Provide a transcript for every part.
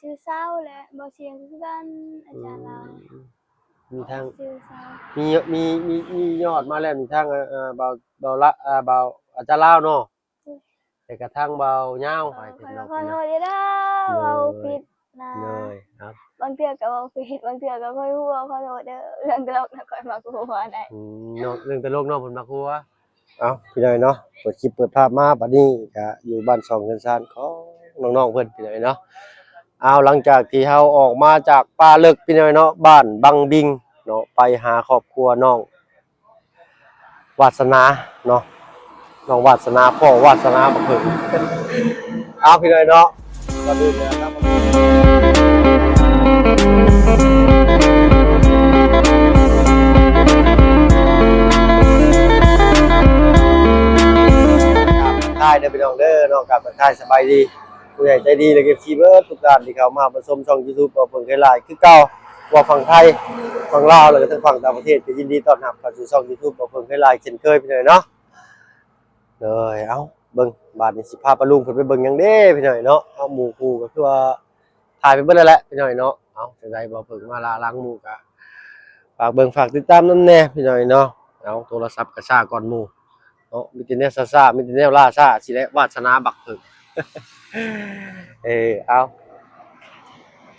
ຊື່ເຊົາ ແລະ ບໍ່ສຽງຄືກັນ ອາຈານລາວ. ອືມ ມີທັງ ຊື່ເຊົາ ມີ ມີ ມີ ມີຍອດມາແລ້ວ ມີທັງ ເອີ ເອີ ເບົາ ເບົາລະ ເອີ ເບົາ ອາຈານລາວເນາະ. ໂດຍ ແລ້ວກະທັງເບົາຍາວ ເອີ ຂ້ອຍກໍຂໍໂທດເດີ ເວົ້າຜິດນະ. ໂດຍ ເອົ້າ ບາງເທື່ອກໍເວົ້າຜິດ ບາງເທື່ອກໍຂ້ອຍຫົວ ຂໍໂທດເດີ ເລື່ອງຕະຫຼົກນະ ຂ້ອຍມັກຫົວໄດ໋. ອືມ ເນາະ ເລື່ອງຕະຫຼົກເນາະ ເພິ່ນມັກຫົວ. ເອົ້າ ພີ່ນ້ອງເນາະ ເປີດຄລິບເປີດພາບມາ ບັດນີ້ກະຢູ່ບ້ານຊ່ອງເຮືອນຊານຂອງນ້ອງໆເພິ່ນ ພີ່ນ້ອງເນາະ. ເອົາ ຫຼັງຈາກທີ່ເຮົາອອກມາຈາກປ່າເລິກ ພີ່ນ້ອງເນາະ ບ້ານບັງບິງເນາະ ໄປຫາຄອບຄົວນ້ອງວາດສະໜາເນາະ ນ້ອງວາດສະໜາ ພໍ່ວາດສະໜາບັກເຜິ້ງ. ເອົາ ພີ່ນ້ອງເນາະ ກ່ອນອື່ນເນາະ ກາບທັກທາຍເດີພີ່ນ້ອງເດີເນາະ ກາບທັກທາຍສະບາຍດີ ຜູ້ໃຫຍ່ໃຈດີ ແລະ ເອັຟຊີ ເບິດທຸກທ່ານທີ່ເຂົ້າມາຮັບມາຊົມຊ່ອງຢູທູບ ເວົ້າເພິ່ງເຄີຍຫຼາຍ ຄືເກົ່າ ເວົ້າຝັ່ງໄທ ຝັ່ງລາວ ແລ້ວກໍທັງຝັ່ງຕ່າງປະເທດ ກໍຍິນດີຕ້ອນຮັບເຂົ້າສູ່ຊ່ອງຢູທູບ ເວົ້າເພິ່ງເຄີຍຫຼາຍ ເຊັ່ນເຄີຍ ພີ່ນ້ອງເນາະ. ໂດຍ ເອົ້າ ເບິ່ງ ບາດນີ້ຊິພາປ້າລຸງເພິ່ນໄປເບິ່ງຫຍັງເດ້ ພີ່ນ້ອງເນາະ. ເອົາ ໝູ່ຄູ່ກໍຄືວ່າຖ່າຍໄປເບິດແລ້ວແຫຼະ ພີ່ນ້ອງເນາະ. ເອົາ ຈັ່ງໃດບໍ່ເພິ່ງມາລະຫຼັງໝູ່ກະ ຝາກເບິ່ງຝາກຕິດຕາມນຳແດ່ ພີ່ນ້ອງເນາະ. ເອົາ ໂທລະສັບກະຊ້າກ່ອນໝູ່ເນາະ ມີແຕ່ແນວຊ້າໆ ມີແຕ່ແນວລ່າຊ້າຊີ້ແຫຼະ ວາດສະໜາບັກເຜິ້ງ. ເອີ ເອົາ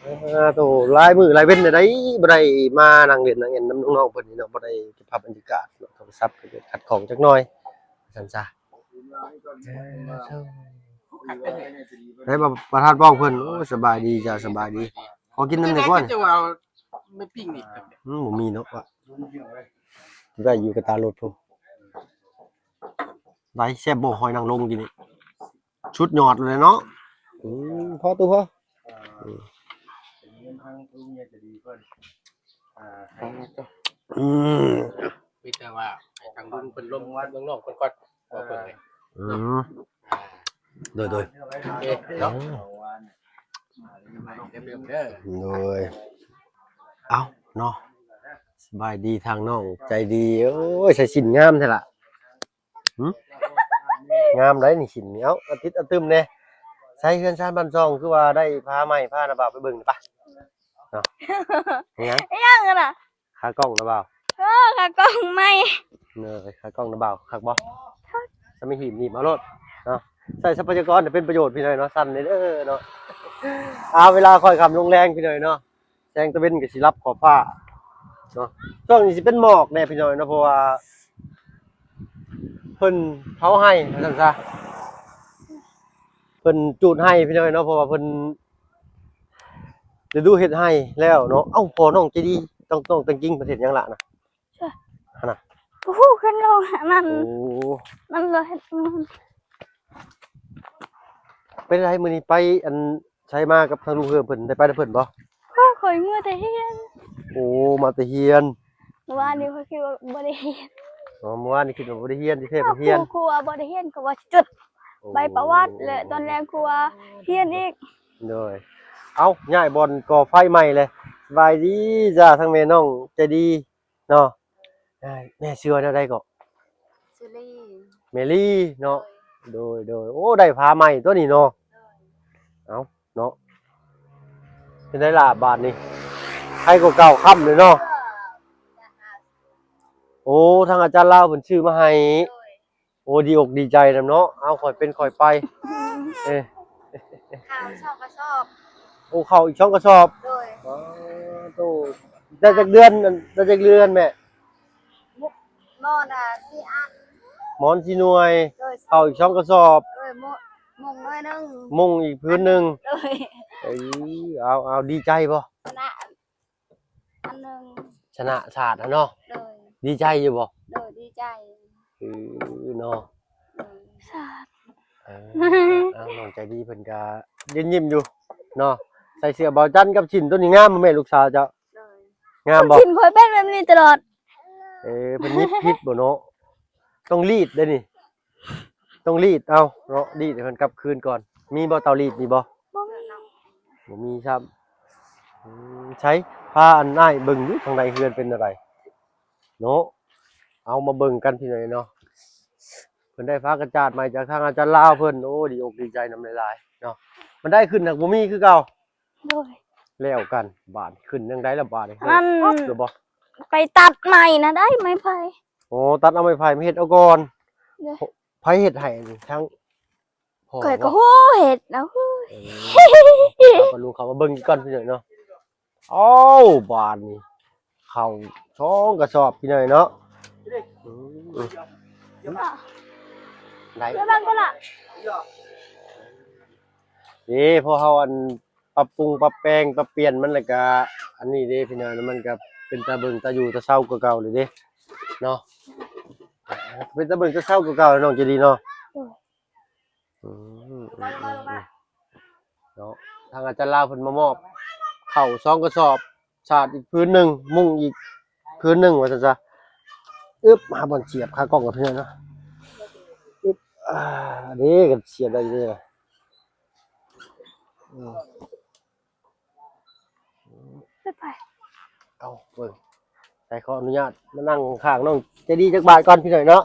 ເອີ ໂຕ ຫຼາຍມື້ຫຼາຍເວັນແລ້ວໃດ໋ ບໍ່ໄດ້ມານັ່ງຫຼິ້ນນັ່ງແອ່ນນຳນ້ອງໆເພິ່ນນີ້ເນາະ ບໍ່ໄດ້ເກັບພາບບັນຍາກາດເນາະ ໂທລະສັບກໍເກີດຂັດຂ້ອງຈັກໜ່ອຍ ວ່າຊັ້ນຊະ. ເອີ ໂທ ໄດ້ບໍ່ ປະທານປ້ອງເພິ່ນ. ໂອ້ ສະບາຍດີຈ້າ ສະບາຍດີ ຂໍກິນນຳແດ່ກ່ອນ. ຈະວ່າເອົາແມ່ປີ້ງນີ້ ອືມ ບໍ່ມີເນາະ ວ່າ ໄດ້ຢູ່ກະຕາລົດພຸ້ນ. ໄດ້ ແຊບບໍ່ ຫອຍນາງລົມກິນນີ້ ສຸດຍອດເລີຍເນາະ. ອືມ ພໍຕູ້ພໍ ເອີ ອືມ ມີແຕ່ວ່າໃຫ້ທາງລຸງເພິ່ນລົມເມືອງນອກເພິ່ນກ່ອນ ເອີ ບໍ່ເພິ່ນເລີຍ ອືມ ເນາະ ໂດຍ ໂດຍ ໂອເຄເນາະ ເອີ ເດີ ໂດຍ ເອົ້າເນາະ ສະບາຍດີທາງນ້ອງໃຈດີ. ໂອ້ຍ ໃສ່ສິ້ນງາມແທ້ລະ. ຫຶ ງາມໄດ໋ນີ້ ຊິນນີ້. ເອົ້າ ອາທິດອາຕຶມແດ່ ໃສເຮືອນຊານບ້ານຊ່ອງ ຄືວ່າໄດ້ຜ້າໃໝ່ ພານ້າບ່າວໄປເບິ່ງໜ່ອຍປະເນາະ. ຫຍັງ ອີຫຍັງຫັ້ນນະ ຂາກ້ອງນ້າບ່າວ. ເອີ ຂາກ້ອງໃໝ່ ເອີ ຂາກ້ອງນ້າບ່າວ ຄັກບໍ່? ຄັກ. ສະມາຫີບໜີບເອົາໂລດເນາະ ໃຊ້ຊັບພະຍາກອນໃຫ້ເປັນປະໂຫຍດ ພີ່ນ້ອງເນາະ. ສັ່ນເດີເນາະ ອາ ເວລາຄ່ອຍຄ່ຳລົງແລງ ພີ່ນ້ອງເນາະ. ແສງຕາເວັນກໍຊິລັບຂອບຟ້າເນາະ. ຊ່ວງນີ້ຊິເປັນໝອກແດ່ພີ່ນ້ອງເນາະ ເພາະວ່າເພິ່ນເຜົາໄຮ່ວ່າຊັ້ນຊະ ເພິ່ນຈູດໄຮ່ພີ່ນ້ອງເນາະ ເພາະວ່າເພິ່ນລະດູເຮັດໄຮ່ແລ້ວເນາະ. ເອົ້າ ພໍ່ນ້ອງໃຈດີ ນ້ອງ ນ້ອງແຕງກິງເພິ່ນເຮັດຫຍັງລະນະ? ຫັ້ນນະ ບໍ່ຮູ້ ຂຶ້ນລົງຫັ້ນ ໂອ້ ມັນລະເຮັດ ເປັນໃດມື້ນີ້ໄປອັນ ໃສມາກັບທາງລຸງເຮືອງເພິ່ນ ໄດ້ໄປນຳເພິ່ນບໍ່? ໂອ້ ຂ້ອຍເມືອແຕ່ຮຽນ. ໂອ້ ມາແຕ່ຮຽນ. ເມື່ອວານນີ້ຂ້ອຍຄິດວ່າບໍ່ໄດ້ຮຽນ. ອໍ ເມື່ອວານນີ້ຄິດວ່າບໍ່ໄດ້ຮຽນ ທີ່ແທ້ໄປຮຽນ. ຄູວ່າບໍ່ໄດ້ຮຽນ ກໍວ່າຊິຈົດ ໂອ້ ໃບປະຫວັດ ແລະ ຕອນແລງຄູວ່າຮຽນອີກ. ໂດຍ ເອົ້າ ຍ້າຍບ່ອນກໍ່ໄຟໃໝ່ເລີຍ. ສະບາຍດີຈ້າ ທັງແມ່ນ້ອງໃຈດີ ເນາະ. ແມ່ຊື່ວ່າແນວໃດເກາະ? ຊື່ລີ. ແມ່ລີເນາະ. ໂດຍ ໂດຍ ໂອ້ ໄດ້ຜ້າໃໝ່ຕົວນີ້ເນາະ. ໂດຍ ເອົ້າເນາະ ເປັນໄດລະບາດນີ້ ໄຄກວ່າເກົ່າ ຄ່ຳເລີຍເນາະ. ໂອ້ ທາງອາຈານລາວເພິ່ນຊື້ມາໃຫ້. ໂດຍ ໂອ້ ດີອົກດີໃຈນຳເນາະ. ເອົາ ຄ່ອຍເປັນຄ່ອຍໄປ. ເອີ ເຂົ້າສອງກະສອບ. ໂອ້ ເຂົ້າອີກສອງກະສອບ. ໂດຍ ໂອ້ ໄດ້ຈັກເດືອນ ໄດ້ຈັກເດືອນແມ່? ໝອນສີ່ອັນ ໝອນສີ່ໜ່ວຍ. ໂດຍ ເຂົ້າອີກສອງກະສອບ. ໂດຍ ມຸງໜ້ອຍໜຶ່ງ ມຸງອີກພື້ນໜຶ່ງ. ໂດຍ ເອີ ເອົາ ເອົາ ດີໃຈບໍ່? ຊະນະອັນໜຶ່ງ ຊະນະຊາດຫັ້ນເນາະ. ໂດຍ ດີໃຈຢູ່ບໍ່? ໂດຍ ດີໃຈ. ເອີ ເນາະ ໂດຍ ສາດ ເອີ ເອົາ ນ້ອງໃຈດີເພິ່ນກະຍິ້ມໆຢູ່ເນາະ. ໃສ່ເສື້ອເບົາຈັນກັບສິ້ນຕົວນີ້ງາມບໍ່ແມ່ລູກສາວເຈົ້າ? ໂດຍ ງາມບໍ່? ສິ້ນຂ້ອຍເປັນແບບນີ້ຕະຫຼອດ. ເອີ ເພິ່ນຫຍິບຜິດບໍ່ເນາະ? ຕ້ອງລີດເດ້ນີ້ ຕ້ອງລີດເອົາເນາະ ລີດໃຫ້ເພິ່ນກັບຄືນກ່ອນ. ມີບໍ່ເຕົາລີດນີ້ບໍ່? ບໍ່ມີ ບໍ່ມີຊ້ຳ. ອືມ ໃສ ພາອັນອ້າຍເບິ່ງຢູ່ທາງໃນເຮືອນເປັນແນວໃດເນາະ. ເອົາມາເບິ່ງກັນພີ່ນ້ອງເນາະ ເພິ່ນໄດ້ຜ້າກະຈາດໃໝ່ຈາກທາງອາຈານລາວເພິ່ນ. ໂອ້ ດີອົກດີໃຈນຳຫຼາຍໆເນາະ. ບັນໄດຂຶ້ນຫາກບໍ່ມີຄືເກົ່າ. ໂດຍ ແລ້ວກັນ ບາດຂຶ້ນຈັ່ງໃດລະບາດນີ້? ອັນນັ້ນ ແລ້ວບໍ່? ໄປຕັດໄມ້ນະໄດ໋ ໄມ້ໄຜ່. ໂອ້ ຕັດເອົາໄມ້ໄຜ່ມາເຮັດເອົາກ່ອນ. ໂດຍ ໃຜເຮັດໃຫ້ນີ້? ທັງ ພໍ່ ຂ້ອຍກໍ ບໍ່ ຮູ້ເຮັດນະ. ເອີ ເອົາປາລຸງເຂົ້າມາເບິ່ງກ່ອນພີ່ນ້ອງເນາະ. ໂອ້ ບາດນີ້ເຂົ້າສອງກະສອບພີ່ນ້ອງເນາະ. ອືມ ໄດ້ ເບິ່ງກ່ອນລະ. ເດ້ ພໍເຮົາອັນປັບປຸງປັບແປງປັບປ່ຽນມັນ ແລ້ວກະອັນນີ້ເດ້ພີ່ນ້ອງ ມັນກະເປັນຕາເບິ່ງຕາຢູ່ຕາເຊົາກວ່າເກົ່າເລີຍເດ້ເນາະ. ເປັນຕາເບິ່ງຕາເຊົາກວ່າເກົ່າເນາະ ນ້ອງໃຈດີເນາະ. ໂດຍ ອືມ ເນາະ ທາງອາຈານລາວເພິ່ນມາມອບເຂົ້າສອງກະສອບ ສາດອີກຜືນໜຶ່ງ ມຸງອີກຜືນໜຶ່ງ ວ່າຊັ້ນຊະ. ອຶບ ຫາບ່ອນສຽບຂາກ້ອງກ່ອນເນາະ. ອຶບ ອ່າ ເດ້ ກໍສຽບໄດ້ຢູ່ເດ້. ອືມ ໄປ ໄປ ເອົາເບິ່ງ ໃສ່ ຂໍອະນຸຍາດມານັ່ງຂ້າງນ້ອງໃຈດີຈັກບາດກ່ອນພີ່ນ້ອງເນາະ.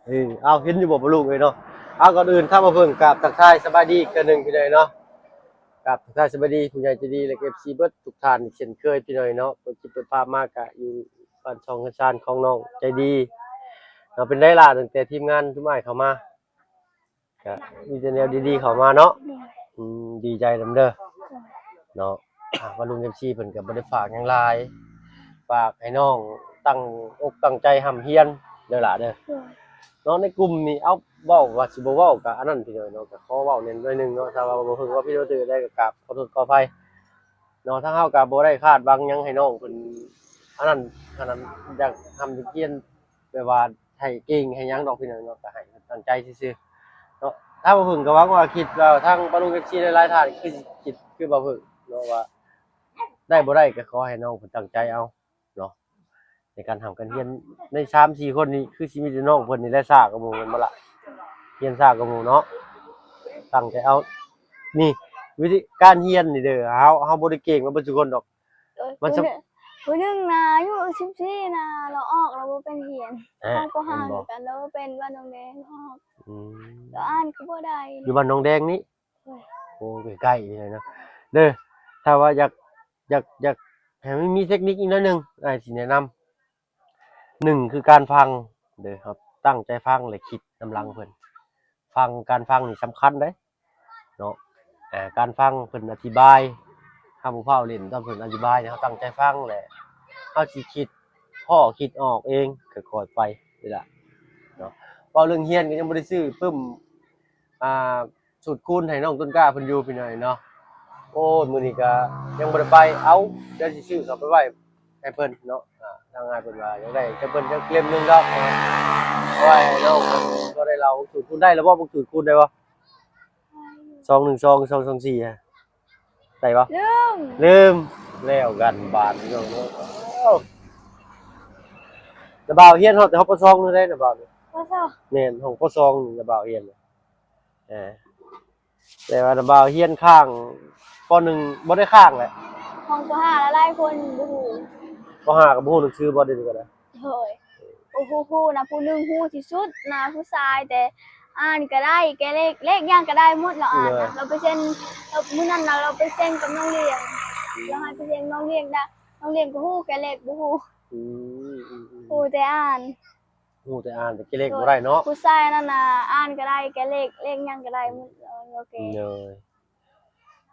ເອີ ເອີ ເອົາ ເຫັນຢູ່ບໍ່ປາລຸງເອີຍເນາະ? ເອົາ ກ່ອນອື່ນທາງບ່າວເຜິ້ງກາບທັກທາຍສະບາຍດີອີກເທື່ອໜຶ່ງພີ່ນ້ອງເນາະ. ກາບທັກທາຍສະບາຍດີຜູ້ໃຫຍ່ໃຈດີ ແລະ ເອັຟຊີເບິດທຸກທ່ານເຊັ່ນເຄີຍພີ່ນ້ອງເນາະ. ເປີດຄລິບເປີດພາບມາກະຢູ່ບ້ານຊ່ອງເຮືອນຊານຂອງນ້ອງໃຈດີເນາະ. ເປັນໄດລະ ຕັ້ງແຕ່ທີມງານຊຸມອ້າຍເຂົ້າມາ? ກະມີແຕ່ແນວດີໆເຂົ້າມາເນາະ. ໂດຍ ອືມ ດີໃຈນຳເດີ ໂດຍ ເນາະ. ອ່າ ວ່າລຸງເອັຟຊີເພິ່ນກໍບໍ່ໄດ້ຝາກຫຍັງຫຼາຍ ຝາກໃຫ້ນ້ອງຕັ້ງອົກຕັ້ງໃຈຮ່ຳຮຽນເດີຫຼ້າເດີ ໂດຍ ເນາະ. ໃນກຸ່ມນີ້ ເອົາ ເວົ້າວ່າຊິບໍ່ເວົ້າກໍອັນນັ້ນພີ່ນ້ອງເນາະ ກໍຂໍເວົ້າແດ່ໜ້ອຍໜຶ່ງເນາະ. ຖ້າວ່າບໍ່ຖືກ ວ່າຜິດວ່າຖືກໃດກໍກາບຂໍໂທດຂໍອະໄພເນາະ. ທາງເຮົາກໍບໍ່ໄດ້ຄາດຫວັງຫຍັງໃຫ້ນ້ອງເພິ່ນອັນນັ້ນ ອັນນັ້ນ ຢາກຮ່ຳຢາກຮຽນ ແບບວ່າໃຫ້ເກັ່ງໃຫ້ຫຍັງດອກພີ່ນ້ອງເນາະ ກໍໃຫ້ຕັ້ງໃຈຊື່ໆເນາະ. ທາງບ່າວເຜິ້ງກໍຫວັງວ່າ ຄິດວ່າທາງປ້າລຸງເອັຟຊີຫຼາຍໆທ່ານຄືຊິຄິດຄືບ່າວເຜິ້ງເນາະ ວ່າໄດ້ບໍ່ໄດ້ກໍຂໍໃຫ້ນ້ອງເພິ່ນຕັ້ງໃຈເອົາເນາະ ໃນການຮ່ຳການຮຽນ. ໃນສາມສີ່ຄົນນີ້ຄືຊິມີແຕ່ນ້ອງເພິ່ນນີ້ແຫຼະຊ້າກວ່າໝູ່ແມ່ນບໍ່ລະ? ຮຽນຊ້າກວ່າໝູ່ເນາະ ຕັ້ງໃຈເອົາ. ນີ້ ວິທີການຮຽນນີ້ເດີ ເຮົາ ເຮົາບໍ່ໄດ້ເກັ່ງມາເບິດທຸກຄົນດອກ. ໂດຍ ມັນ ຜູ້ໜຶ່ງ ຜູ້ໜຶ່ງນະອາຍຸສິບສີ່ນະ ລາວອອກ ລາວບໍ່ເປັນຮຽນ ແຮະ ຫ້ອງ ປໍຫ້າ ຄືກັນ ລາວບໍ່ເປັນ ບ້ານໜອງແດງ ລາວອອກ ອືມ ລາວອ່ານກໍບໍ່ໄດ້ ຢູ່ບ້ານໜອງແດງນີ້. ໂດຍ ໂອ້ ໃກ້ໆນີ້ເນາະ ເດີ. ຖ້າວ່າຢາກ ຢາກ ຢາກໃຫ້ມັນມີເຕັກນິກອີກໜ້ອຍໜຶ່ງ ອ້າຍຊິແນະນຳ. ໜຶ່ງຄືການຟັງເດີ ເຮົາຕັ້ງໃຈຟັງ ແລະ ຄິດນຳຫຼັງເພິ່ນ ຟັງ ການຟັງນີ້ສຳຄັນເດ້ເນາະ. ອ່າ ການຟັງເພິ່ນອະທິບາຍ ເຮົາບໍ່ຟ້າວຫຼິ້ນ ຕອນເພິ່ນອະທິບາຍນີ້ ເຮົາຕັ້ງໃຈຟັງ ແລະ ເຮົາຊິຄິດ ພໍ້ຄິດອອກເອງ ຄ່ອຍໆໄປນີ້ລະເນາະ. ເວົ້າເລື່ອງຮຽນກໍຍັງບໍ່ໄດ້ຊື້ປຶ້ມ ອ່າ ສູດຄູນໃຫ້ນ້ອງຕົ້ນກ້າເພິ່ນຢູ່ພີ່ນ້ອງເນາະ. ໂອ້ຍ ມື້ນີ້ກໍຍັງບໍ່ໄດ້ໄປ ເອົາ ດຽວຊິຊື້ເຂົ້າໄປໄວ້ໃຫ້ເພິ່ນເນາະ. ອ່າ ທາງອ້າຍເພິ່ນວ່າຢາກໄດ້ຈາກເພິ່ນຈັກເຫຼັ້ມໜຶ່ງດອກ ເອົາໄວ້ໃຫ້ນ້ອງເພິ່ນ ບໍ່ໄດ້ເລົ່າສູດຄູນ ໄດ້ແລ້ວບໍ່? ສູດຄູນໄດ້ບໍ່? ສອງໜຶ່ງສອງ ສອງສອງສີ່ ໄດ້ບໍ່? ລືມ ລືມ ແລ້ວກັນບາດນີ້ເນາະ. ໂອ້ ນະບ່າວຮຽນຮອດແຕ່ຫ້ອງ ປໍສອງ ນີ້ໄດ໋ ນະບ່າວນີ້ ປໍສອງ ແມ່ນ ຫ້ອງ ປໍສອງ ນີ້ນະບ່າວຮຽນ ເອີ ແຕ່ວ່ານະບ່າວຮຽນຄ້າງ ປໍໜຶ່ງ ບໍ່ໄດ້ຄ້າງແຫຼະ ຫ້ອງ ປໍຫ້າ ຫຼາຍໆຄົນບໍ່ຮູ້ ປໍຫ້າ ກໍບໍ່ຮູ້ໜັງສືບໍ່ ດຽວນີ້ກໍໄດ້. ໂດຍ ໂອ້ໂຫ ນະ ຜູ້ໜຶ່ງຮູ້ທີ່ສຸດນະ ຜູ້ຊາຍ ແຕ່ອ່ານກໍໄດ້ ແກະເລກ ເລກຫຍັງກໍໄດ້ໝົດ ລາວອ່ານນະ. ເອີ ລາວໄປເຊັນ ລາວ ມື້ນັ້ນນະ ລາວໄປເຊັນກັບນ້ອງລ້ຽງ ອືມ ລາວໃຫ້ໄປເຊັນນ້ອງລ້ຽງນະ ນ້ອງລ້ຽງກໍຮູ້ ແກະເລກບໍ່ຮູ້. ອືມ ອືມ ອືມ ຮູ້ແຕ່ອ່ານ ຮູ້ແຕ່ອ່ານ ແຕ່ແກະເລກບໍ່ໄດ້ເນາະ. ໂດຍ ຜູ້ຊາຍນັ້ນນະ ອ່ານກໍໄດ້ ແກະເລກ ເລກຫຍັງກໍໄດ້ໝົດ ໂອເຄ. ໂດຍ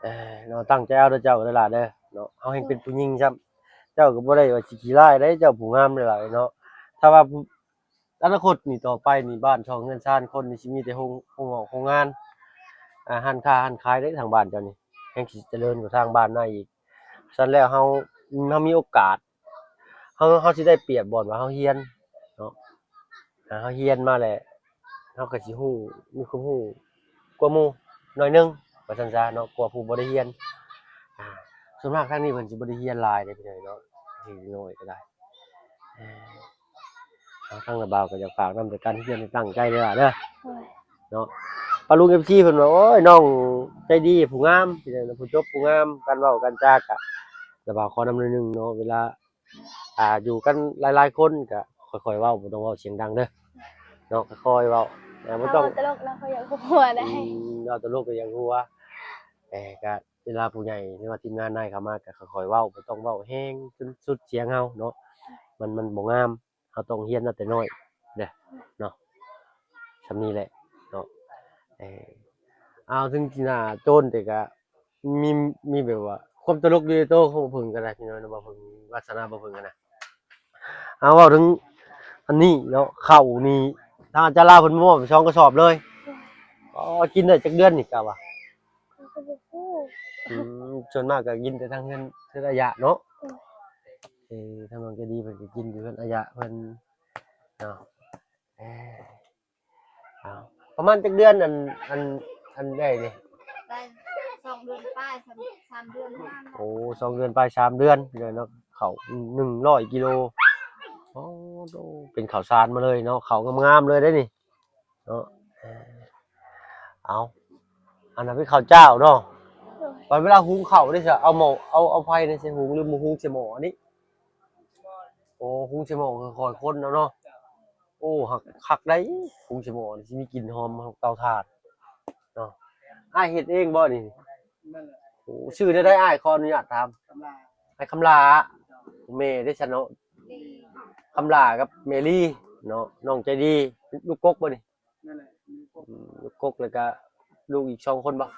ເອີ ເນາະ ຕັ້ງໃຈເອົາເດີເຈົ້າເດີຫຼ້າເດີເນາະ. ເຮົາແຮ່ງເປັນຜູ້ຍິງຊ້ຳ ເຈົ້າກໍບໍ່ໄດ້ວ່າຊິຂີ້ຮ້າຍເດ້ ເຈົ້າຜູ້ງາມຫຼາຍເນາະ. ຖ້າວ່າອະນາຄົດນີ້ ຕໍ່ໄປນີ້ ບ້ານຊ່ອງເຮືອນຊານຄົນນີ້ ຊິມີແຕ່ໂຮງ ໂຮງ ໂຮງງານ ອ່າ ຮ້ານຄ້າຮ້ານຂາຍເດ້ ທາງບ້ານເຈົ້ານີ້ ແຮ່ງຊິຈະເລີນກວ່າທາງບ້ານນາອີກ. ຊັ້ນແລ້ວເຮົາ ເຮົາມີໂອກາດ ເຮົາ ເຮົາຊິໄດ້ປຽບບ່ອນວ່າເຮົາຮຽນເນາະ. ອ່າ ເຮົາຮຽນມາແລ້ວ ເຮົາກໍຊິຮູ້ ມີຄວາມຮູ້ກວ່າໝູ່ໜ້ອຍໜຶ່ງ ວ່າຊັ້ນຊະເນາະ ກວ່າຜູ້ບໍ່ໄດ້ຮຽນ. ອ່າ ສ່ວນມາກທາງນີ້ເພິ່ນຊິບໍ່ໄດ້ຮຽນຫຼາຍເດ້ພີ່ນ້ອງເນາະ ເດັກນ້ອຍກໍໄດ້. ເອີ ທາງນ້າບ່າວກໍຢາກຝາກນຳ ແຕ່ການຮຽນໃຫ້ຕັ້ງໃຈເດີຫຼ້າເດີ ໂດຍ ເນາະ. ປ້າລຸງເອັຟຊີເພິ່ນວ່າ ໂອ້ຍ ນ້ອງໃຈດີ ຜູ້ງາມ ຜູ້ຈົບຜູ້ງາມ ການເວົ້າການຈາກະ ນ້າບ່າວຂໍນຳໜ້ອຍໜຶ່ງເນາະ ເວລາ ອ່າ ຢູ່ກັນຫຼາຍໆຄົນກໍຄ່ອຍໆເວົ້າ ບໍ່ຕ້ອງເວົ້າສຽງດັງເດີເນາະ ຄ່ອຍໆເວົ້າ ບໍ່ຕ້ອງ ເວົ້າຕະຫຼົກນະ ຂ້ອຍຢາກຫົວໄດ໋. ອືມ ເວົ້າຕະຫຼົກກໍຢາກຫົວ ແຕ່ກໍ ວລາຜູ້ໃຫຍ່ ຫຼືວ່າທີມງານນາຍເຂົ້າມາ ກໍຄ່ອຍໆເວົ້າ, ບໍ່ຕ້ອງເວົ້າແຮງຈົນສຸດສຽງເຮົາເນາະ, ມັນ, ມັນບໍ່ງາມ. ເຮົາຕ້ອງຮຽນມາແຕ່ນ້ອຍເດ້ເນາະ, ສ່ຳນີ້ແຫຼະເນາະ. ເອີ ເອົາ ເຖິງຊິໜ້າໂຈນ ແຕ່ກະມີ, ມີແບບວ່າຄວາມຕະຫຼົກຢູ່ໃນໂຕຂອງບໍ່ເພິ່ງກໍໄດ້ ພີ່ນ້ອງເນາະ, ບໍ່ເພິ່ງ ວາດສະໜາບໍ່ເພິ່ງຫັ້ນນະ. ເອົາ ເວົ້າເຖິງອັນນີ້ເນາະ, ເຂົ້ານີ້ທາງອາຈານລາວເພິ່ນມາມອບໃຫ້ສອງກະສອບເລີຍ. ອໍ ກິນໄດ້ຈັກເດືອນນີ້ ກະວ່າ? ຂ້ອຍກໍບໍ່ຮູ້. ອືມ ສ່ວນມາກກໍກິນແຕ່ທາງເຮືອນ, ເຮືອນອາຍະເນາະ. ໂດຍ. ເອີ ທາງນ້ອງໃຈດີເພິ່ນກໍກິນຢູ່ເຮືອນອາຍະເພິ່ນເນາະ. ເອີ ເອົາ ປະມານຈັກເດືອນ ອັນ, ອັນ, ອັນເອື້ອຍນີ້? ໄດ້ສອງເດືອນປາຍ ສາມ, ສາມເດືອນປະມານ. ໂອ້ ສອງເດືອນປາຍ ສາມເດືອນເນາະ. ເຂົ້າໜຶ່ງຮ້ອຍກິໂລ. ໂອ້ ເປັນເຂົ້າສານມາເລີຍເນາະ, ເຂົ້າງາມໆເລີຍເດ້ນີ້. ເນາະ. ເອີ ເອົາ ອັນນັ້ນເປັນເຂົ້າເຈົ້າເນາະ. ໂດຍ. ບັດເວລາຫຸງເຂົ້າເດ້ຊະ ເອົາໝໍ້, ເອົາ, ເອົາໄຟນີ້ໃສ່ຫຸງ ຫຼືຫຸງໃສ່ໝໍ້ນີ້? ໂອ້ ຫຸງໃສ່ໝໍ້ ຄ່ອຍໆຄົນເອົາເນາະ. ໂອ້ ຄັກ, ຄັກໄດ໋ ຫຸງໃສ່ໝໍ້ນີ້ ຊິມີກິ່ນຫອມເຕົາຖ່ານເນາະ. ອ້າຍເຮັດເອງບໍ່ນີ້? ໂອ້ ຊື່ແນວໃດອ້າຍ ຂໍອະນຸຍາດຖາມ? ອ້າຍຄຳຫຼ້າ. ແມ່ເດ້ຊັ້ນເນາະ? ຄຳຫຼ້າກັບແມ່ລີເນາະ, ນ້ອງໃຈດີ. ລູກກົກບໍ່ນີ້? ອືມ ລູກກົກ ແລ້ວກະລູກອີກສອງຄົນບໍ່?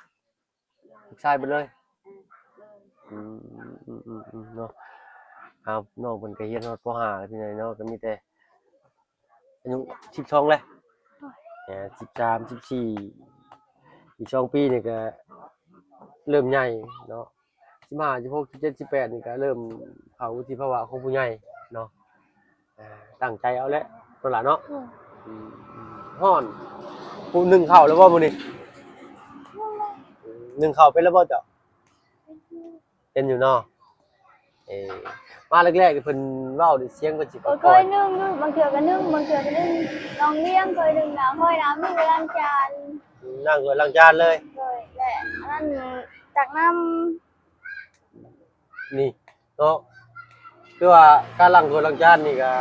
ລູກຊາຍເບິດເລີຍ? ອືມ ອືມໆໆເນາະ. ເອົາ ນ້ອງເພິ່ນກະຮຽນຮອດ ປໍຫ້າ ແລ້ວ ພີ່ນ້ອງເນາະ, ກະມີແຕ່ອາຍຸສິບສອງແລ້ວ. ເອີ ສິບສາມ ສິບສີ່ ອີກສອງປີນີ້ກະເລີ່ມໃຫຍ່ເນາະ. ສິບຫ້າ ສິບຫົກ ສິບເຈັດ ສິບແປດນີ້ກະເລີ່ມເຂົ້າວຸດທິພາວະຂອງຜູ້ໃຫຍ່ເນາະ. ອ່າ ຕັ້ງໃຈເອົາແຫຼະ ໂຕຫຼາເນາະ. ອືມ ອືມ ອືມ ຮ້ອນ. ຜູ້ໜຶ້ງເຂົ້າແລ້ວບໍ່ມື້ນີ້? ໜຶ້ງເຂົ້າເປັນແລ້ວບໍ່ເຈົ້າ? ເປັນຢູ່ເນາະ. ເອີ ມາແລກໆ ເພິ່ນເວົ້ານີ້ ສຽງເພິ່ນຊິ ໂອ້ຍ ຄ່ອຍໆ ໜຶ້ງຢູ່, ບາງເທື່ອກໍໜຶ້ງ ບາງເທື່ອກໍໜຶ້ງ. ນ້ອງລ້ຽງເຄີຍໜຶ້ງນາຫ້ອຍນ້ຳ ລ້າງຈານ. ອືມ ລ້າງຖ້ວຍລ້າງຈານເລີຍ. ໂດຍ. ແລະ ອັນນັ້ນ ຕັກນ້ຳ. ນີ້ເນາະ ຄືວ່າການລ້າງຖ້ວຍລ້າງຈານນີ້ກະ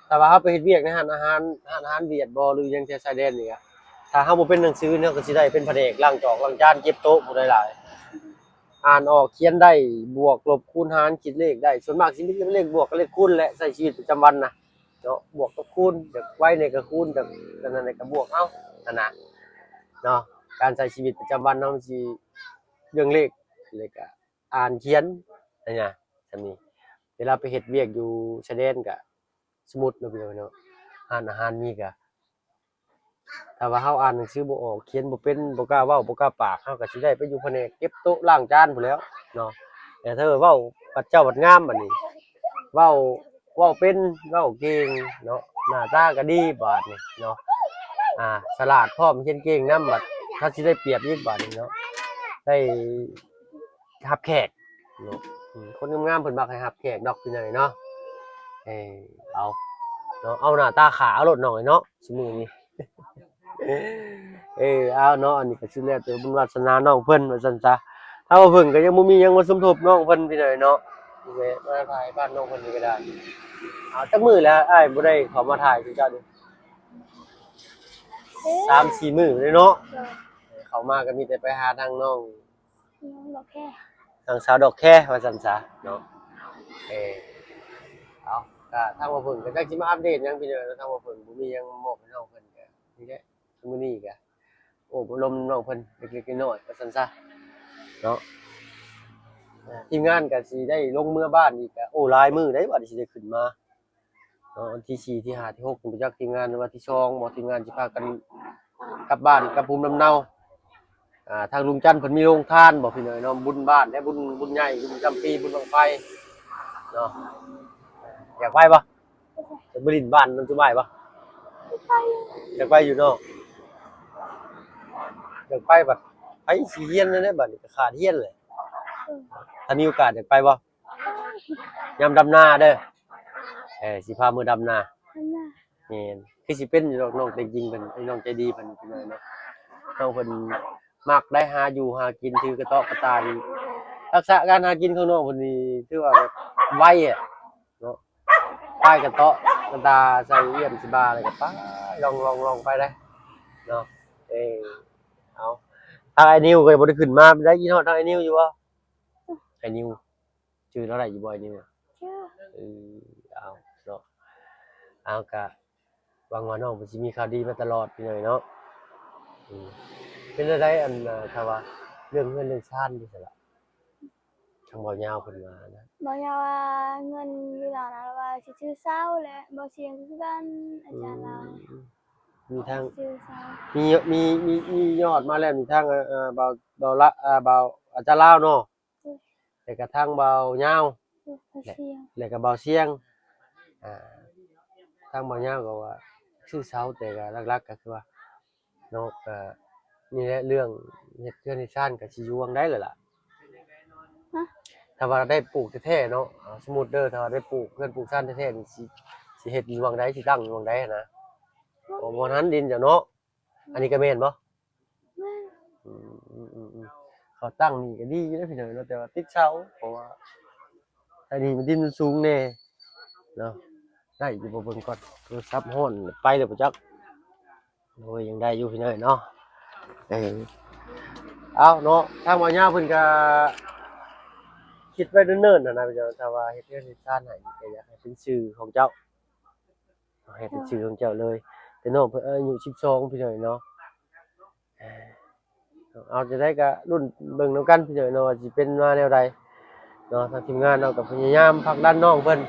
ຖ້າວ່າເຮົາໄປເຮັດວຽກໃນຮ້ານອາຫານ, ຮ້ານອາຫານຫວຽດບໍ່ ຫຼືຫຍັງແຖວຊາຍແດນນີ້ກະ ຖ້າເຮົາບໍ່ເປັນໜັງສືນີ້ ເຮົາກະຊິໄດ້ເປັນພະແນກລ້າງຈອກລ້າງຈານ ເກັບໂຕະ ຜູ້ໃດຫຼາຍ ອ່ານອອກ ຂຽນໄດ້ ບວກ ລົບ ຄູນ ຫານ ຄິດເລກໄດ້. ສ່ວນມາກຊິມີແຕ່ເລກບວກກັບເລກຄູນແຫຼະ ໃຊ້ຊີວິດປະຈຳວັນນະເນາະ, ບວກກັບຄູນ ຢາກໄວແດ່ກະຄູນ ຢາກອັນນັ້ນແດ່ກະບວກເອົາຫັ້ນນະເນາະ. ການໃຊ້ຊີວິດປະຈຳວັນເຮົາມັນຊິເລື່ອງເລກ ແລ້ວກະ ອ່ານຂຽນ ອັນນະ ສ່ຳນີ້. ເວລາໄປເຮັດວຽກຢູ່ຊາຍແດນກະ ສົມມຸດເນາະ ພີ່ນ້ອງເນາະ, ຮ້ານອາຫານມີກະ ຖ້າວ່າເຮົາອ່ານໜັງສືບໍ່ອອກ ຂຽນບໍ່ເປັນ ບໍ່ກ້າເວົ້າ ບໍ່ກ້າປາກ ເຮົາກະຊິໄດ້ໄປຢູ່ພະແນກເກັບໂຕະລ້າງຈານພຸ້ນແຫຼ້ວເນາະ. ແຕ່ເທີເວົ້າບັດເຈົ້າບັດງາມ ບາດນີ້ ເວົ້າ ເວົ້າເປັນ ເວົ້າເກັ່ງເນາະ, ໜ້າຕາກະດີບາດນີ້ເນາະ. ອ່າ ສະຫຼາດພ້ອມ ຮຽນເກັ່ງນຳ ບາດເຮົາຊິໄດ້ປຽບອີກບາດນີ້ເນາະ, ໄດ້ຮັບແຂກເນາະ. ອືມ ຄົນງາມໆເພິ່ນມັກໃຫ້ຮັບແຂກດອກ ພີ່ນ້ອງເນາະ. ເອີ ເອົາເນາະ, ເອົາໜ້າຕາຂາເອົາໂລດນ້ອງເອີຍເນາະ ຊຸມື້ນີ້. ເອີ ເອົາເນາະ, ອັນນີ້ກໍສຸດແລ້ວແຕ່ບຸນວາສະໜານ້ອງເພິ່ນວ່າຊັ້ນຊະ. ທາງວ່າເພິ່ນກໍຍັງບໍ່ມີຫຍັງມາສົມທົບນ້ອງເພິ່ນ ພີ່ນ້ອງເນາະ. ແວະມາຖ່າຍບ້ານນ້ອງເພິ່ນນີ້ກໍໄດ້. ເອົາ ຈັກມື້ແລ້ວອ້າຍບໍ່ໄດ້ເຂົ້າມາຖ່າຍຄືກັນ? ສາມສີ່ມື້ເລີຍເນາະ. ເຂົ້າມາກໍມີແຕ່ໄປຫາທາງນ້ອງ ນ້ອງດອກແຄ ນາງສາວດອກແຄວ່າຊັ້ນຊະເນາະ. ເອີ ເອົາ ກະທາງວ່າເພິ່ນກໍຈັກຊິມາອັບເດດຫຍັງ ພີ່ນ້ອງເນາະ, ທາງວ່າເພິ່ນບໍ່ມີຫຍັງມາມອບໃຫ້ນ້ອງເພິ່ນ ກະນີ້ແຫຼະ ມື້ນີ້ກະໂອ້ລົມນ້ອງເພິ່ນເລັກໆນ້ອຍໆວ່າຊັ້ນຊະເນາະ. ທີມງານກະຊິໄດ້ລົງເມືອບ້ານອີກ ກະໂອ້ຫຼາຍມື້ໃດ໋ ວ່າຊິໄດ້ຂຶ້ນມາ ເນາະ. ວັນທີສີ່ ທີຫ້າ ທີຫົກ ບໍ່ຈັກທີມງານ ຫຼືວ່າທີສອງບໍ່ ທີມງານຊິພາກັນກັບບ້ານກັບພູມລຳເນົາ. ອ່າ ທາງລຸງຈັນເພິ່ນມີໂຮງທານບໍ່ ພີ່ນ້ອງເນາະ, ບຸນບ້ານແລະ ບຸນ ບຸນໃຫຍ່ ບຸນປະຈຳປີ ບຸນບັ້ງໄຟເນາະ. ຢາກໄປບໍ່? ຢາກໄປຫຼິ້ນບ້ານນ້ອງຈຸມອ້າຍບໍ່? ຢາກໄປ ຢາກໄປຢູ່ເນາະ. ຢາກໄປບັດ ໃຜຊິຮຽນແນວໃດບັດນີ້ ກໍຂາດຮຽນແຫຼະ. ເອີ ຖ້າມີໂອກາດຢາກໄປບໍ່? ຍາມດຳນາເດີ. ເອີ ຊິພາເມືອດຳນາ. ດຳນາ. ແມ່ນ. ຄືຊິເປັນຢູ່ດອກ ນ້ອງເຕັງຈິງເພິ່ນ ນ້ອງໃຈດີເພິ່ນ ພີ່ນ້ອງເນາະ. ນ້ອງເພິ່ນມັກໄດ໋ ຫາຢູ່ຫາກິນ ຖືກະເຕາະກະຕານີ້. ທັກສະການຫາກິນຂອງນ້ອງເພິ່ນນີ້ ຖືວ່າແບບໄວອະເນາະ. ພາຍກະເຕາະກະຕາໃສ່ອ່ຽມໃສ່ບ່າ ແລ້ວກະໄປ ລ່ອງໆໆໄປເດ້ເນາະ. ເອີ ເອົາ ທາງອ້າຍນິວກໍບໍ່ໄດ້ຂຶ້ນມາ ໄດ້ຍິນຮອດທາງອ້າຍນິວຢູ່ບໍ່? ອ້າຍນິວ ຈື່ລາວໄດ້ຢູ່ບໍ່ ອ້າຍນິວ? ເອີ ເອົາເນາະ ເອົາ ກະຫວັງວ່ານ້ອງເພິ່ນຊິມີຂ່າວດີມາຕະຫຼອດ ພີ່ນ້ອງເນາະ. ເປັນແນວໃດ ອັນ ຖ້າວ່າເລື່ອງເຮືອນເລື່ອງຊານຢູ່ໃສລະ? ທາງເບົາຍາວເພິ່ນວ່ານະ ເບົາຍາວວ່າເງິນຢູ່ລາວນະ ລາວວ່າຊິຊື້ເຊົາ ແລະ ເບົາຊຽງຄືກັນ ອາຈານລາວ ມີທາງ ຊິຊື້ເຊົາ ມີ ມີ ມີ ມີຍອດມາແລ້ວ ມີທາງ ເອີ ເບົາ ເບົາລະ ເບົາ ອາຈານລາວເນາະ ແລ້ວກະທາງເບົາຍາວ ແລ້ວກະເບົາຊຽງ ອ່າ ທາງເບົາຍາວກໍວ່າຊື້ເຊົາ ແຕ່ກະຫຼັກໆ ກະຄືວ່າ ເນາະ ກະນີ້ແຫຼະ ເລື່ອງເຮັດເຮືອນເຮັດຊານກະຊິຢູ່ຫວ່າງໃດແຫຼະລະ ຮະ ຖ້າວ່າໄດ້ປູກແທ້ໆ ເນາະ ເອົາ ສົມມຸດເດີ ຖ້າວ່າໄດ້ປູກເຮືອນປູກຊານແທ້ໆ ນີ້ ຊິ ຊິເຮັດຢູ່ຫວ່າງໃດ ຊິຕັ້ງຢູ່ຫວ່າງໃດຫັ້ນນະ ບໍ່ ບໍ່ທັນດິນເຈົ້າເນາະ ອັນນີ້ກະແມ່ນບໍ່? ແມ່ນ ອືມ ເຂົາຕັ້ງນີ້ກະດີຢູ່ເດ້ພີ່ນ້ອງເນາະ ແຕ່ວ່າຕິດເສົາ ເພາະວ່າ ອັນນີ້ມັນດິນມັນສູງແດ່ເນາະ ໄດ້ຢູ່ບໍ່ ເບິ່ງກ່ອນ ໂທລະສັບຮ້ອນໄປແລ້ວບໍ່ຈັກ ໂອ້ຍ ຍັງໄດ້ຢູ່ພີ່ນ້ອງເນາະ ເອີ ເອົາເນາະ ທາງເບົາຍາວເພິ່ນກະຄິດໄວ້ເນີນໆ ຫັ້ນນະ ພີ່ນ້ອງ ຖ້າວ່າເຮັດເຮືອນເຮັດຊານໃຫ້ ກະຢາກໃຫ້ເປັນຊື່ຂອງເຈົ້າ ເຮັດເປັນຊື່ຂອງເຈົ້າເລີຍ ແຕ່ນ້ອງເພິ່ນອາຍຸສິບສອງ ພີ່ນ້ອງເນາະ ເອົາ ຈັ່ງໃດກະລຸ້ນເບິ່ງນຳກັນພີ່ນ້ອງເນາະ ວ່າຊິເປັນມາແນວໃດເນາະ ທາງທີມງານເຮົາກະພະຍາຍາມຜັກດັນນ້ອງເພິ່ນ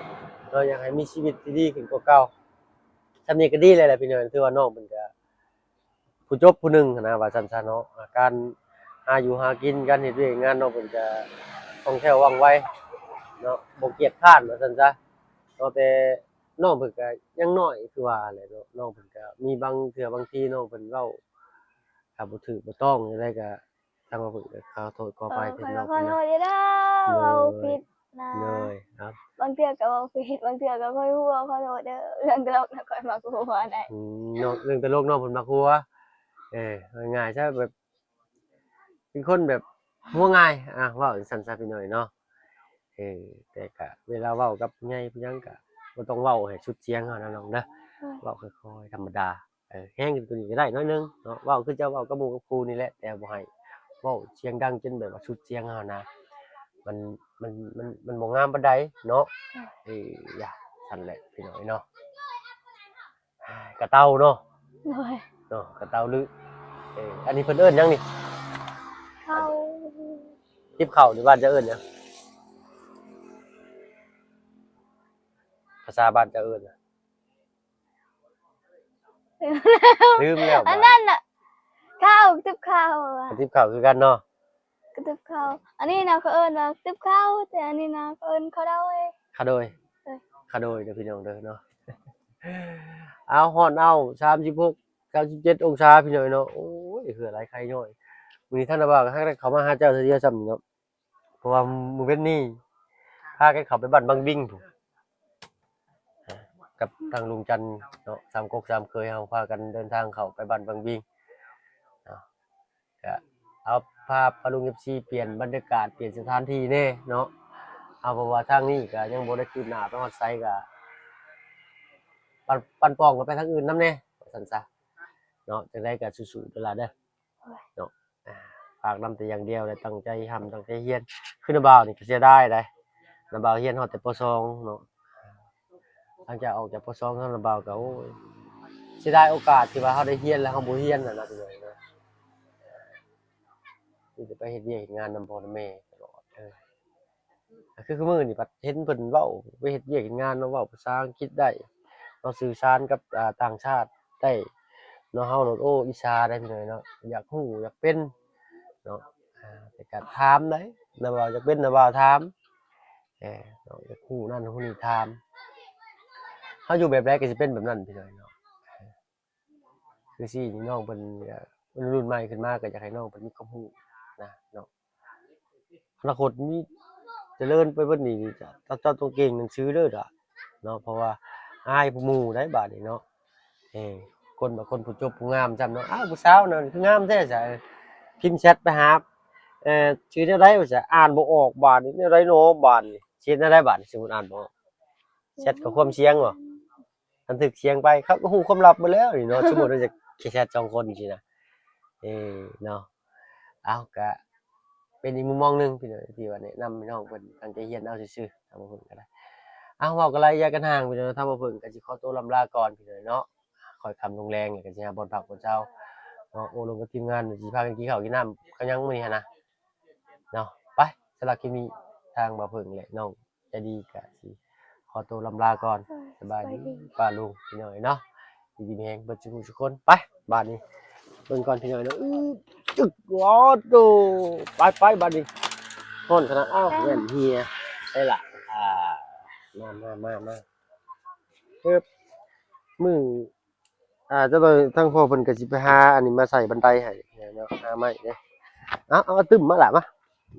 ເນາະ ຢາກໃຫ້ມີຊີວິດທີ່ດີຂຶ້ນກວ່າເກົ່າ ຊ່ຳນີ້ກະດີແລ້ວແຫຼະພີ່ນ້ອງ ຖືວ່ານ້ອງເພິ່ນກະຜູ້ຈົບຜູ້ໜຶ່ງຫັ້ນນະ ວ່າຊັ້ນຊະເນາະ ການຫາຢູ່ຫາກິນ ການເຮັດວຽກເຮັດງານ ນ້ອງເພິ່ນກະຄ່ອງແຄ້ວວ່ອງໄວເນາະ ບໍ່ກຽດຄ້ານ ວ່າຊັ້ນຊະເນາະ ແຕ່ ນ້ອງເພິ່ນກະຍັງນ້ອຍຄືວ່າແຫຼະເນາະ ນ້ອງເພິ່ນກະມີບາງເທື່ອບາງທີນ້ອງເພິ່ນເວົ້າ ຖ້າບໍ່ຖືກບໍ່ຕ້ອງຈັ່ງໃດກະ ທາງເຮົາເພິ່ນກະຂໍໂທດຂໍອະໄພ ເອີ ຂ້ອຍກໍຂໍໂທດເດີ ເວົ້າຜິດນະ ໂດຍ ເອົ້າ ບາງເທື່ອກະເວົ້າຜິດ ບາງເທື່ອກະຂ້ອຍຫົວ ຂໍໂທດເດີ ເລື່ອງຕະຫຼົກນະ ຂ້ອຍມັກຫົວໄດ໋ ອືມ ເລື່ອງຕະຫຼົກນ້ອງເພິ່ນມັກຫົວ ເອີ ເວົ້າງ່າຍໆ ຊະ ແບບ ເປັນຄົນແບບຫົວງ່າຍ ອ່າ ເວົ້າຈັ່ງຊັ້ນຊະພີ່ນ້ອງເນາະ ເອີ ແຕ່ກະເວລາເວົ້າກັບຜູ້ໃຫຍ່ຜູ້ຫຍັງກະບໍ່ຕ້ອງເວົ້າໃຫ້ສຸດສຽງເຮົານະນ້ອງເດີ ເວົ້າຄ່ອຍໆ ທຳມະດາ ເອີ ແຮງຂຶ້ນກວ່ານີ້ກະໄດ້ໜ້ອຍໜຶ່ງເນາະ ເວົ້າຄືເຈົ້າເວົ້າກັບໝູ່ກັບຄູ່ນີ້ແຫຼະ ແຕ່ບໍ່ໃຫ້ເວົ້າສຽງດັງຈົນແບບວ່າສຸດສຽງເຮົານະ ມັນ ມັນ ມັນ ມັນບໍ່ງາມປານໃດເນາະ ເອີ ຢ່າ ຊັ້ນແຫຼະພີ່ນ້ອງເນາະ. ກະເຕົ່າເນາະ ໂດຍ ເນາະ ກະເຕົ່າຫຼື ເອີ ອັນນີ້ເພິ່ນເອີ້ນຫຍັງນີ້? ເຂົ້າ ຕິບເຂົ້ານີ້ບ້ານເຈົ້າເອີ້ນຫຍັງ? ພາສາບ້ານເຈົ້າເອີ້ນຫຍັງ? ລືມແລ້ວ ລືມແລ້ວ ອັນນັ້ນນະ ເຂົ້າ ຕິບເຂົ້າ ກະຕິບເຂົ້າຄືກັນເນາະ. ກະຕິບເຂົ້າ ອັນນີ້ນະເຂົາເອີ້ນວ່າຕິບເຂົ້າ ແຕ່ອັນນີ້ນະເຂົາເອີ້ນເຂົ້າໂດຍ ເຂົ້າໂດຍ ເອີ ເຂົ້າໂດຍເດີພີ່ນ້ອງເດີເນາະ. ອ້າວ ຮ້ອນອ້າວ ສາມສິບຫົກ ສາມສິບເຈັດອົງສາພີ່ນ້ອງເນາະ. ໂອ້ຍ ເຫື່ອໄຫຼໄຂ້ຍ້ອຍ. ມື້ນີ້ທາງນ້າບ່າວກໍຫາກໄດ້ເຂົ້າມາຫາເຈົ້າເທື່ອດຽວຊ້ຳນີ້ເນາະ ເພາະວ່າມື້ເວັນນີ້ພາກັນເຂົ້າໄປບ້ານບັງບິງພຸ້ນ ກັບທາງລຸງຈັນເນາະ ສາມກົກສາມເຄີຍເຮົາພາກັນເດີນທາງເຂົ້າໄປບ້ານບັງບິງເນາະ. ກະເອົາພາປ້າລຸງ ເອັຟຊີ ປ່ຽນບັນຍາກາດ ປ່ຽນສະຖານທີ່ແດ່ເນາະ. ເອົາ ເພາະວ່າທາງນີ້ກະຍັງບໍ່ໄດ້ຄືບໜ້າໄປຮອດໃສ ກະປັນ ປັ່ນປ່ອງກັນໄປທາງອື່ນນຳແດ່ ວ່າຊັ້ນຊະເນາະ. ຈັ່ງໃດກະສູ້ໆເດີຫຼາເດີເນາະ. ອ່າ ຝາກນຳແຕ່ຢ່າງດຽວ ແລະ ຕັ້ງໃຈຮ່ຳຕັ້ງໃຈຮຽນ. ຄືນ້າບ່າວນີ້ກະເສຍດາຍໃດ໋ ນ້າບ່າວຮຽນຮອດແຕ່ ປໍສອງ ເນາະ. ຫຼັງຈາກອອກຈາກ ປໍສອງ ແລ້ວ ນ້າບ່າວກໍ ໂອ້ຍ ເສຍດາຍໂອກາດທີ່ວ່າເຮົາໄດ້ຮຽນແລ້ວເຮົາບໍ່ຮຽນຫັ້ນນະ ພີ່ນ້ອງເນາະ. ມີແຕ່ໄປເຮັດວຽກເຮັດງານນຳພໍ່ນຳແມ່ຕະຫຼອດ ເອີ ຄື ຄືມື້ນີ້ບັດເຫັນເພິ່ນເວົ້າ ໄປເຮັດວຽກເຮັດງານເນາະ ເວົ້າພາສາອັງກິດໄດ້ເນາະ ສື່ສານກັບ ອ່າ ຕ່າງຊາດໄດ້ເນາະ. ເຮົາໂລດ ໂອ້ ອິດສາໄດ໋ ພີ່ນ້ອງເນາະ ຢາກຮູ້ຢາກເປັນເນາະ. ອ່າ ແຕ່ກໍຖາມໄດ໋ ນ້າບ່າວຢາກເປັນ ນ້າບ່າວຖາມ ເອີ ຢາກຮູ້ນັ້ນຮູ້ນີ້ຖາມ. ເຮົາຢູ່ແບບໃດກໍຊິເປັນແບບນັ້ນ ພີ່ນ້ອງເນາະ. ຄືຊີ້ນີ້ ນ້ອງເພິ່ນ ເອີ ລຸ້ນໃໝ່ຂຶ້ນມາກໍຢາກໃຫ້ນ້ອງເພິ່ນມີຄວາມຮູ້ນະເນາະ. ອະນາຄົດນີ້ຈະເລີນໄປເບິດນີ້ ເຈົ້າ ເຈົ້າຕ້ອງເກັ່ງໜັງສືເດີເນາະ ເພາະວ່າອາຍຜູ້ໝູ່ໄດ໋ບາດນີ້ເນາະ. ເອີ ຄົນບາງຄົນຜູ້ຈົບຜູ້ງາມຊ້ຳເນາະ ອ້າວ ຜູ້ສາວນັ້ນຄືງາມແທ້ຊະ ພິມແຊັດໄປຫາ ເອີ ຊື່ແນວໃດວ່າຊະ ອ່ານບໍ່ອອກບາດນີ້ ແນວໃດນໍບາດນີ້ ຊິເຮັດແນວໃດບາດນີ້ ສົມມຸດອ່ານບໍ່ອອກ ແຊັດຂໍ້ຄວາມສຽງບໍ່ ບັນທຶກສຽງໄປ ເຂົາກໍຮູ້ຄວາມລັບໝົດແລ້ວນີ້ເນາະ. ສົມມຸດວ່າຈະແຊັດສອງຄົນຊີ້ນະ ເອີ ເນາະ. ເອົາ ກະເປັນອີກມຸມມອງໜຶ່ງພີ່ນ້ອງ ທີ່ວ່າແນະນຳໃຫ້ນ້ອງເພິ່ນຕັ້ງໃຈຮຽນເອົາຊື່ໆ ທາງບ່າວເຜິ້ງກໍໄດ້. ເອົາ ເວົ້າກັນຫຼາຍຢ່າກັນຫ່າງພີ່ນ້ອງ ທາງບ່າວເຜິ້ງກໍຊິຂໍຕົວລ່ຳລາກ່ອນພີ່ນ້ອງເນາະ. ຄ່ອຍຄ່ຳລົງແລງ ແລ້ວກໍຊິຫາບ່ອນພັກບ່ອນເຊົາເນາະ ໂອ້ລົມກັບທີມງານ ຊິພາກັນກິນເຂົ້າກິນນ້ຳກັນຫຍັງມື້ນີ້ຫັ້ນນະເນາະ. ໄປ ສຳລັບຄລິບນີ້ ທາງບ່າວເຜິ້ງ ແລະ ນ້ອງໃຈດີກໍຊິຂໍໂຕລ່ຳລາກ່ອນ. ສະບາຍດີ ສະບາຍດີປ້າລຸງພີ່ນ້ອງເອີຍເນາະ ຢູ່ດີມີແຮງເບິດສູ່ຜູ້ສູ່ຄົນ. ໄປ ບາດນີ້ເບິ່ງກ່ອນພີ່ນ້ອງເນາະ. ອື ຈຶ່ກ ໂອ້ໂຕ ໄປໆ ບາດນີ້ຮ້ອນຂະໜາດ. ອ້າວ ແວ່ນເຫຍ ໄດ້ລະ. ອ່າ ມາໆໆໆ ເອີບ ມື້ ອ່າ ຈັກໜ່ອຍທາງພໍ່ເພິ່ນກໍຊິໄປຫາອັນນີ້ມາໃສ່ບັນໄດໃຫ້ເນາະ ຫາໄມ້ເດ້. ເອົາ ເອົາ ເອົາຕຶ້ມມາລະ ມາ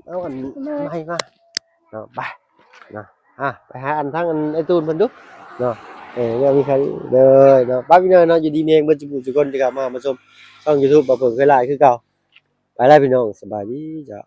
ເອົາອັນ ມາ ໄມ້ມາເນາະ. ໄປເນາະ ອ່າ ໄປຫາອັນທາງອັນໄອ້ຕູນເພິ່ນດຸເນາະ. ເອີ ຍັງມີໃຜເດີເນາະ. ໄປພີ່ນ້ອງເນາະ ຢູ່ດີມີແຮງເບິດສູ່ຜູ້ສູ່ຄົນທີ່ເຂົ້າມາ ມາຊົມຊ່ອງ YouTube ບ່າວເຜິ້ງເຄີຍຫຼາຍຄືເກົ່າ. ໄປແລ້ວພີ່ນ້ອງ ສະບາຍດີເຈົ້າ.